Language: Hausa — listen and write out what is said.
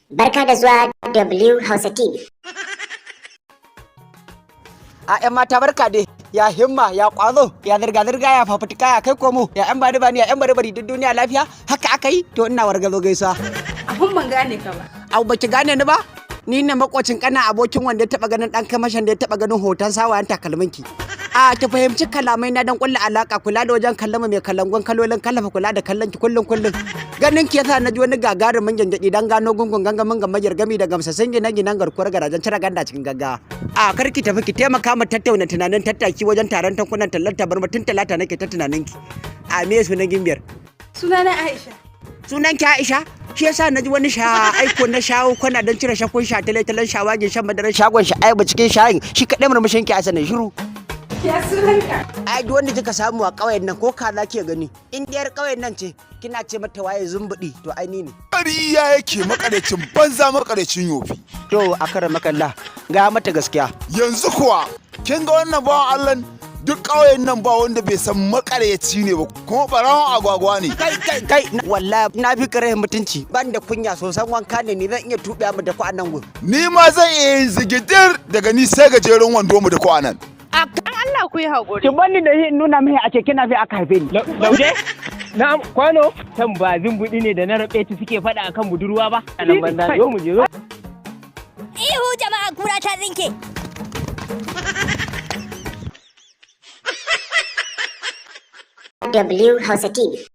Barka da zuwa W Hausa TV. A 'yan mata, barka dai. Ya himma, ya kwazo, ya zirga zirga, ya fafutuka, ya kai komo, ya 'yan bari bani, ya 'yan bari bari, duk duniya lafiya? Haka aka yi. To, ina wargazo gaisuwa. Abun ban gane ka ba. Au, baki gane ni ba? Ni ne makocin kana abokin wanda ya taba ganin dan kamashin da ya taba ganin hoton sawayen takalminki. A ki fahimci kalamai na dan kulla alaka, kula da wajen kallon mai kalangon kalolin kallafa, kula da kallon ki kullun kullun. Ganin ki yasa na ji wani gagarumin gyangyaɗi dan gano gungun gangamin gamayyar gami da gamsassun gine-ginen garkuwar garajen cire ganda cikin gaggawa. A kar ki tafi, ki taimaka mu tattauna tunanin tattaki wajen taron tankunan tallar tabarma. Tun Talata nake ta tunanin ki. A me sunan gimbiyar? Sunana Aisha. Sunan ki Aisha? Shi yasa na ji wani sha aiko na shawo kwana don cire shakkun sha tale-talen shawagin shan madarar shagon sha aiba cikin shayin shi kaɗai murmushin ki a sanin shiru. Ya sunanka? Ai duk wanda kika samu a ƙauyen nan, ko kaza ke gani, in diyar ƙauyen nan ce, kina ce mata waye zumbuɗi, to ai ni ne. Ƙarya yake, makarecin banza, makarecin yofi. To, a kara makalla, ga mata gaskiya. Yanzu kuwa kin ga wannan bawan Allah, duk ƙauyen nan ba wanda bai san makareci ne ba, kuma ɓarawon agwagwa ne. Kai kai kai, wallahi na fi kare mutunci, ban da kunya sosan wanka ne. Ni zan iya tuɓe mu da ku a nan gun. Ni ma zan iya yin zigidir, daga ni sai gajeren wando, mu da ku anan. Dan Allah ku yi haƙuri. Ki bani da shi in nuna mai a keke na fi aka haife ni. Lauje? Na'am, kwano? Can ba zumbuɗi ne da na raɓe suke faɗa akan budurwa ba? A nan banza, zo mu je, zo. Ihu jama'a, kura ta tsinke. W Hausa TV.